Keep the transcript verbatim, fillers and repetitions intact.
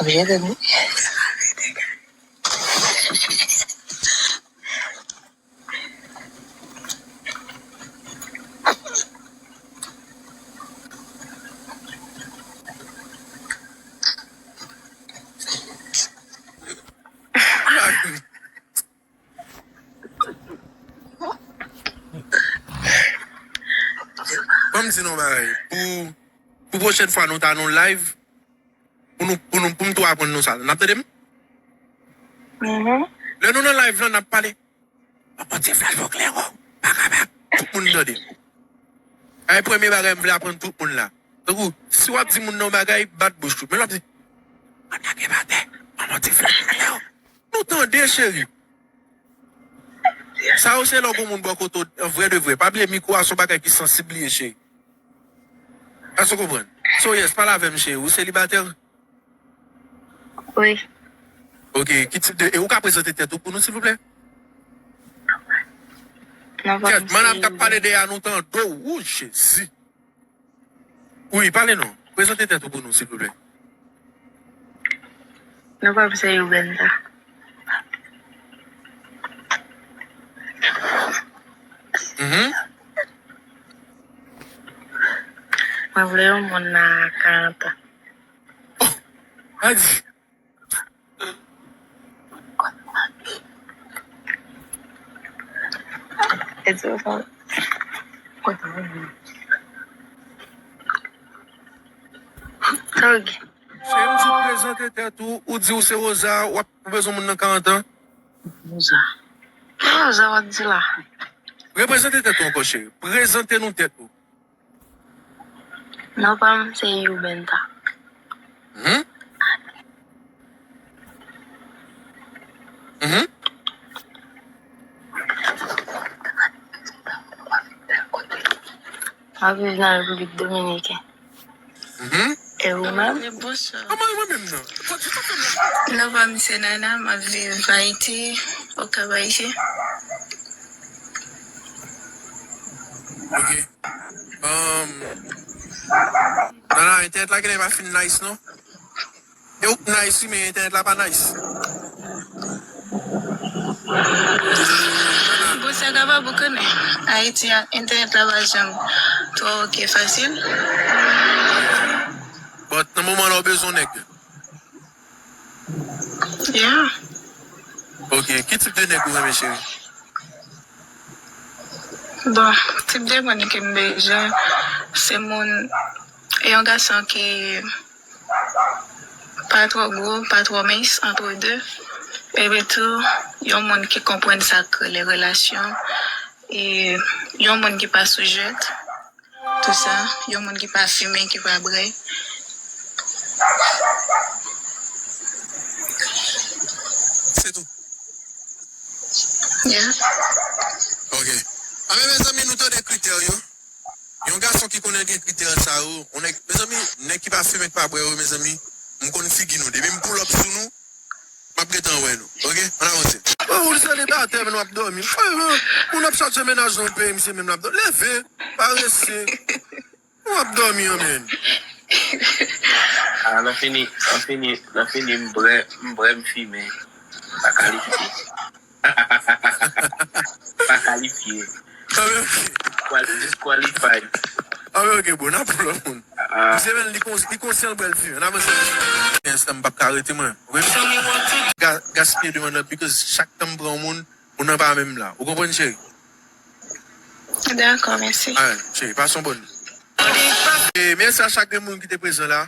Oblije dòmi. Ban m di nou yon bagay. Pou, pou pwochèn fwa nou ta nan live, pou nou, pou nou, pou m tou aprann nou sa. N ap tande m? Mhm. Lè nou nan live lan, n ap pale. Papa ti flèch pou klero. Baka bak. Tout moun tande. Ay, premye bagay m vle aprann tout moun la. Tankou, si w ap di moun nan yon bagay, bat bouch ou. Men l ap di, "Mwen lage batè. Papa ti flèch pou klero." Nou tande, cheri. Sa yo se lè w gon moun bò kote w, an vrè de vrè. Pa bliye mikwo a se yon bagay ki sansib li ye, cheri. Èske w konprann? So, yes, pale avè m, cheri. Ou selibatè? Wi. Ok, ki tip de, e ou ka prezante tèt ou pou nou, silvouplè? Non, pa Kèt, m madam k ap selibatè. Pale dèyè nou tande w. Ou, Jezi. Wi, pale non. Prezante tèt ou pou nou, silvouplè. Non, pa m se Youbenta. Mhm. Mwen vle yon moun nan karant an. Oh, a di. E di w sa. Sa w gen? Cheri, m di prezante tèt ou, ou di ou se Rosa, w ap, ou bezwen moun nan karant an. Rosa. Ki Rosa w ap di la? Reprezante tèt ou ankò, cheri. Prezante nou tèt ou. Non, pa m se Youbenta. Mhm. Mhm. M ap viv nan Repiblik Dominiken. Mhm. E ou menm? Kòman e mwen menm nan? Fò di sa fè m la. Non, pa m se Nana, m ap viv Ayiti, Okap, Ayiti. Ok. Um, Nana, entènèt la genlè pa fin nice, non? E ou k nice, wi, men entènèt la pa nice. Bon, sa kapab ou konnen. Ayiti a, entènèt la pa janm twò ok fasil. But nan moman la, ou bezwen nèg. Yeah. Ok, ki tip de nèg ou renmen, cheri? Bon, tip de moun ke m bezwen, se moun, e yon gason ki pa twò gwo, pa twò mens, entre deux. Epi tou, yon moun ki konprann sa k rele relasyon. E yon moun ki pa sou jwèt. Tou sa, yon moun ki pa fimen, ki pa bwè. Se tou. Yeah. Ok. Anben, mezanmi, nou tande kritè yo. Yon gason ki konnen gen kritè sa yo, yon nèg, mezanmi, nèg ki pa fimen, ki pa bwè yo, mezanmi, m konn figi nou. Depi m pull up sou nou, m ap gentan wè nou. Ok? Ann avanse. Oh, ou selibatè, men w ap dòmi. Eh, eh, moun ap chache mennaj nan peyi, misye menm l ap dòmi. Leve, parese. W ap dòmi an, men. Ah, nan fini, nan fini, nan fini, m bwè, m bwè, m fimen. Pa kalifye. Pa kalifye. Ah, men, ok. Disqual-, disqualified. Ah, men, ok, bon, n ap pran lòt moun. Ah. Misye, men, li kons-, li konsyan l bwè l fimen. N avanse. Enstan, m p ap ka rete, mwen. Wi. Ga-, gaspiye demann nan, because chak tan m pran yon moun, moun nan pa menm la. Ou konprann, cheri? Dakò, mèsi. Alright, cheri, pase yon bòn. E mèsi a chak de moun ki te prezan la.